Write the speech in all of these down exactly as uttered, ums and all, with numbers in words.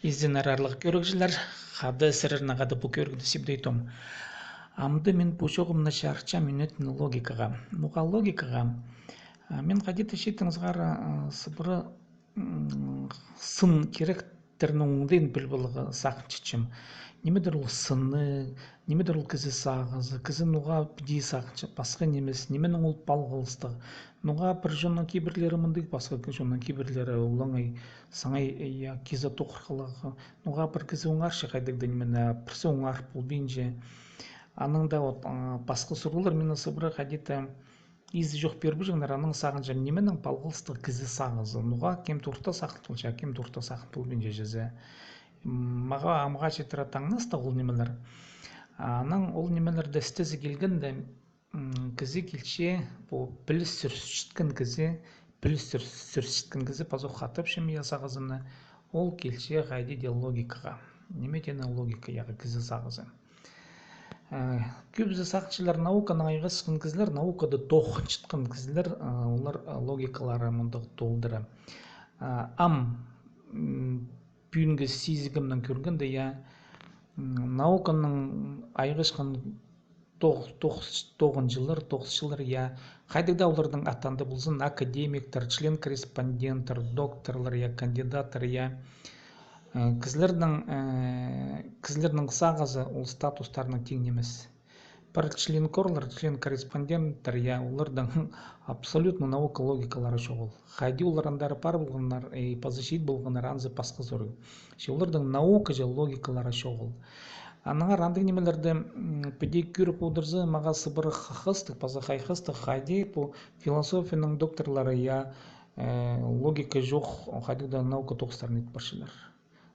Изеннер, аарлығ кӧрігҷілер, хада сірернең хада пу кӧрігні Сибдей Том. Амды мин пу чооғымны чарытчам ӱнетін логикаға. Ноға логикаға? А, мин хайди-да читтең сығара, а, сыбыра, м, сын киректернің оңдайын піл поларға сағынчатчам. Нимедір ол сыннығ, нимедір ол кізі сағызы, кізі ноға піди сағынча, пасха нимес, нименең ол палғалыстығ. Ноға пір чонның кибірлері мындағ, пасха чонның кибірлері олаңай, саңай, я, кизі тоғырхылығ. Ноға пір кізі оңарча хайдағ-да нимені, а пірсі оңар полбинча. Анаң даа вот, а, пасха сурығлар мині сыбыра хайди-да изі чох пирбеҷеңнер, анаң сағынчам, нименең палғалыстығ кізі сағызы. Ноға кем-де орта сағын полча, кем-де орта сағын полбинча чізе. М, мағаа амға читіре таңнастығ ол нимелер. Анаң ол нимелерді істезі килгенде, м, кізі килче, пу піліс сӱрісчеткен кізі, піліс сӱр-, сӱрісчеткен кізі, пазох хатапчам, я, сағызымны, ол килче хайди-да логикаға. Ниме теені логика, яғы кізі сағызы. Э, кӧбізі сағынчалар, науканаң айғасчатхан кізілер, наукада тоғынчатхан кізілер, э, олар, э, логикалары мындағ толдыра. Э, ам, м, пӱӱнгі сизігімнең кӧргенде, я, м, науканаң айғасчатхан тоғ-, тоғыс-, тоғынҷылар, тоғысчылар, я, хайдағ даа оларның аттары ползын, академиктер, член-корреспонденттер, докторлар, я, кандидаттар, я. Э, кізілернің, э, кізілернің сағызы ол статустарынаң тиң нимес. Пір член-корлар, член-корреспонденттер, я, оларның абсолютно наука логикалары чоғыл. Хайди олар андар пар полғаннар, э, паза чит полғаннар, анзы пасха сурығ. Че оларның наукаҷа логикалары чоғыл. Аннаңар андағ нимелерді, м, піди кӧріп одырза, мағаа сыбыра хахастығ, паза хайхастығ, хайди пу философияның докторлары, я, э, логика чох, хайдағ даа наука тоғыстарын ит парчалар.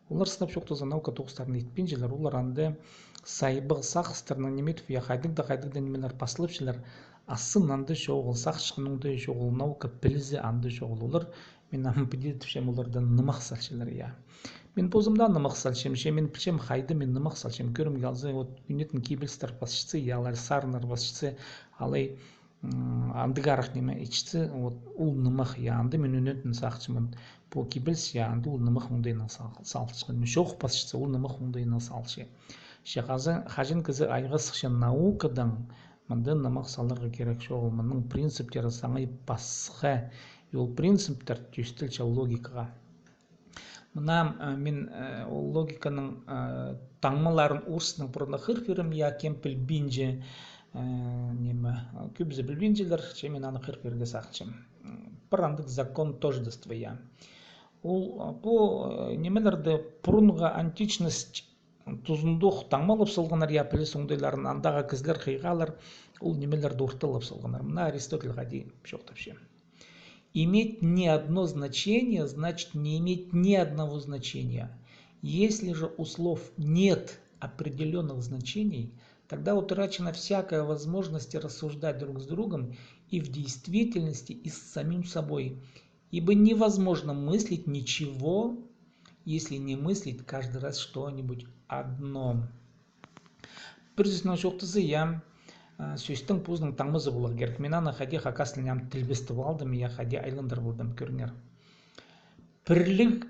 Олар сынап чоохтаза наука тоғыстарын итпинчелер, олар анда сайбағ сағыстарнаң ниме тіп, я, хайдағ даа, хайдағ даа нимелер пасталчалар, а сын анда чоғыл, сағынчатхан оңдай чоғыл, наука пілізі анда чоғыл. Олар, мин ам піди тіпчем, оларда нымах салчалар, я. Мин позым даа нымах салчам, че мин пілчем, хайда мин нымах салчам, кӧрімге алза, вот, ӱнетін кибелістер пасчатса, я, алай сарыннар пасчатса, алай М, андағ арах ниме итчетсе, вот, ол нымах, я, анда мин ӱнетін сағынчам, пу кибеліс, я, анда ол нымах оңдайынаң сал-, салчатхан. Мин чоох пасчатса, ол нымах оңдайынаң салча. Че хаҷан, хаҷан кізі айғасча наукадаң, мында нымах саларға кирек чоғыл, мының принциптері саңай пасха. И ол принциптер тӧстелче логикаға. Мына, э, мин, э, ол логиканың, э, таңмаларын орыснаң пурнына хығыр пирем, я, кем пілбинче, э, ниме, э, кӧбізі пілбинчелер, че мин аны хығыр пирерге сағынчам. М, пір андағ закон тождества, я. Ол, э, пу, э, нимелерді пурунғы античность тузындох таңмалап салғаннар, я, піліс оңдайларын, андағы кізілер хыйғалар, ол нимелерді орталап салғаннар. Мына Аристотель хайди чоохтапча. Иметь не одно значение, значит не иметь ни одного значения. Если же у слов нет определённых значений, тогда утрачена всякая возможность рассуждать друг с другом и в действительности, и с самим собой, ибо невозможно мыслить ничего, если не мыслить каждый раз что-нибудь одно. Пір сӧснең чоохтаза, я, а, сӧстің позының таңмазы поларға кирек. Мин аны хайди хакас тіліне ам тілбестеп алдым, я, хайди айландырып алдым, кӧріңер. Пірліг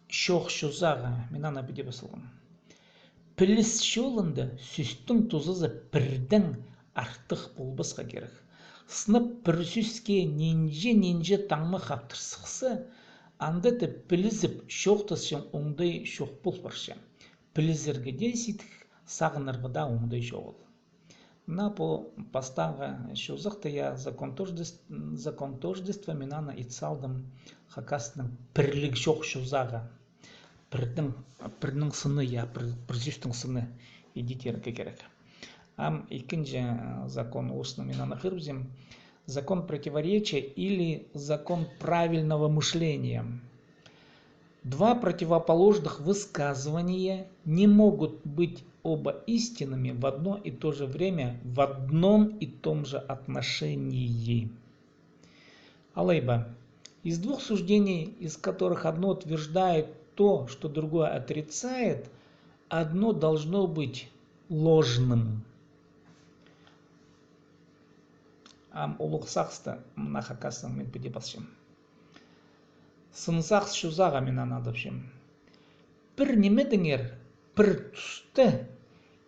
чох чозағы, мин аны піди пас салғам. Піліс чолында сӧстің тузазы пірдең артых полбасха кирек. Сынап пір сӧске нинҷе-нинҷе таңма хаптыр сыхса, анда тіп пілізіп чоохтасчаң оңдай чох пол парча. Пілізерге дее сидік, сағынарға даа оңдай чоғыл. Мына пу пастағы чозахта, я, закон тождес-, закон тождества, мин аны ит салдым хакаснаң пірліг чох чозағы. Пірдең, пірнің сыны, я, пір, пір сӧстің сыны иди тирге кирек. Ам ікінҷі, э, закон, осыны мин аны хығырыбызим. Закон противоречия или закон правильного мышления. Два противоположных высказывания не могут быть оба истинными в одно и то же время в одном и том же отношении. Алай ба, из двух суждений, из которых одно утверждает то, что другое отрицает, одно должно быть ложным. Ам улуғ сағысты мына хакаснаң мин піди пасчам. Сын сағыс чозағы, мин аны адапчам. Пір нимедеңер пір туста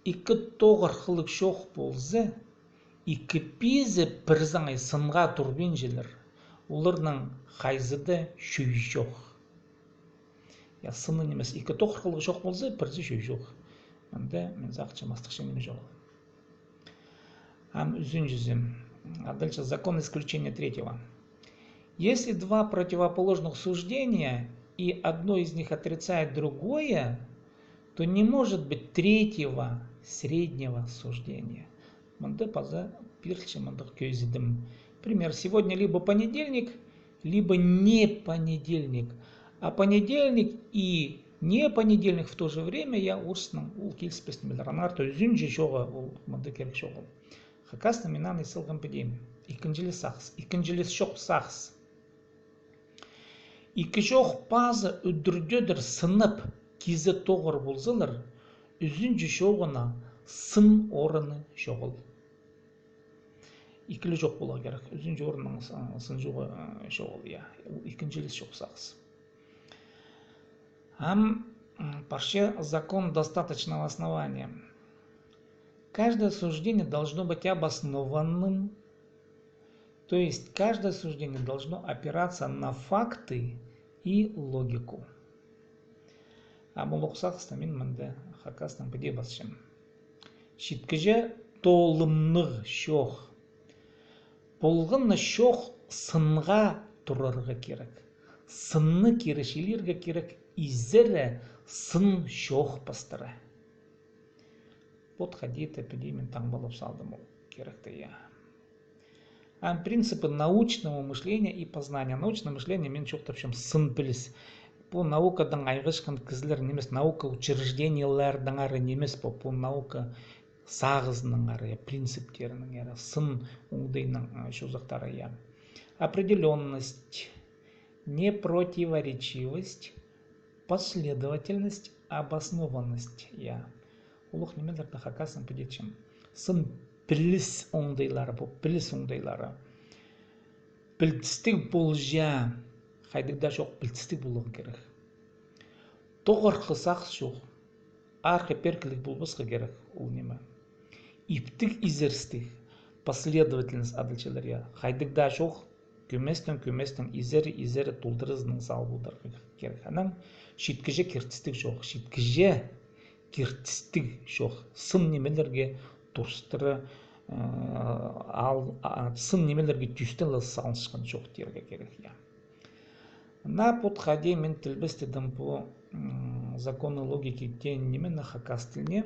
ікі тоғырхылығ чох полза, ікі пизі пір саңай сынға турбинчалар. Оларның хайзы даа чой чох. Я, сынны нимес, ікі тоғырхылығ чох полза, пірсі чой чох. Мында мин сағынчам, астығ чаңын чоғыл. Ам ӱзінҷізі. Адалча закон исключения третьего. Если два противоположных суждения, и одно из них отрицает другое, то не может быть третьего среднего суждения. Мында паза пирілче мындағ кӧзідім. Пример. Сегодня либо понедельник, либо не понедельник. А понедельник и не понедельник в то же время, я, орыснаң ол киліспес нимелер. Аннаңар та ӱзінҷі чоғы ол мында кирек чоғыл. Хакаснаң мин аны ис салғам піди. Ікінҷілес сағыс. Ікінҷілес чох сағыс. Ікі чох пазы ӱдӱрдедір сынап, кизе тоғыр ползалар, ӱзінҷі чоғына сын орны чоғыл. Ікі ле чох поларға кирек. Ӱзінҷі орынның сын чоғы чоғыл, я. Ікінҷілес чох сағыс. Ам парча закон достаточного основания. Каждое суждение должно быть обоснованным, то есть каждое суждение должно опираться на факты и логику. Ам ол ох сағысты мин мында хакаснаң піди пасчам. Читкіҷе толымнығ чох. Полғаны чох сынға турарға кирек. Сынны киречілерге кирек, изере сын чох пастыра. Вот хайди-да піди мин таңмалап салдым ол киректі, я. А принципы научного мышления и познания. Научное мышление мин чоохтапчам сын піліс. Пу наукадаң айғасчатхан кізілер нимес, наука учреждениелердеңер нимес, пу, пу наука сағызынаңар, я, принциптерінеңер, сын оңдайның чозахтары, я. Определённость, непротиворечивость, последовательность, обоснованность, я. Ол ох нимелерні хакаснаң піди итчем. Сын піліс оңдайлары, пу піліс оңдайлары. Пілдістіг полҷа, хайдағ даа чох пілдістіг поларға кирек. Тоғырхы сағыс чох. Арғы-пергіліг полбасха кирек ол ниме. Иптіг изерістіг, последовательность адалчалар, я. Хайдағ даа чох, кӧместең, кӧместең, изере, изере толдыразынаң салып одырарға кирек. Анаң читкіҷе киртістіг чох, читкіҷе киртістіг чох. Сын нимелерге турыстыра, э, ал, а, сын нимелерге тӱсті ла салысчатхан чох тирге кирек, я. На, вот хайди мин тілбестедім пу, м, законы логики теен нимені хакас тіліне.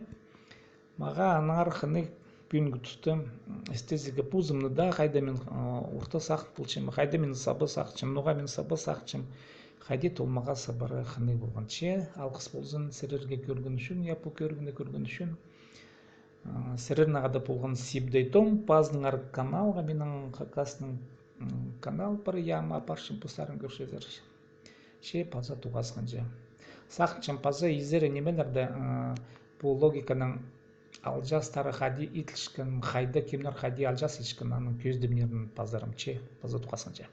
Мағаа аннаңар хынығ пӱӱнгі туста, м, істезерге позымны даа, хайда мин, а, орта сағын полчам, хайда мин саба сағынчам, ноға мин саба сағынчам, хайди ол мағаа сабарға хынығ полған. Че, алғыс ползын сірерге кӧрген ӱчӱн, я, пу кӧрігні кӧрген ӱчӱн. А, сірернең хада полған Сибдей Том, пазыныңар каналға, минің хакасның, м, канал пар, я, ам апарчам, постарың кӧрчезер. Че паза тоғасханҷа. Сағынчам, паза изере нимелерді, а, пу логиканың алҷаастары хайди иділчеткен, хайда кемнер хайди алҷаас иділчеткен, аның кӧзідімнерін пазарым, че паза тоғасханҷа.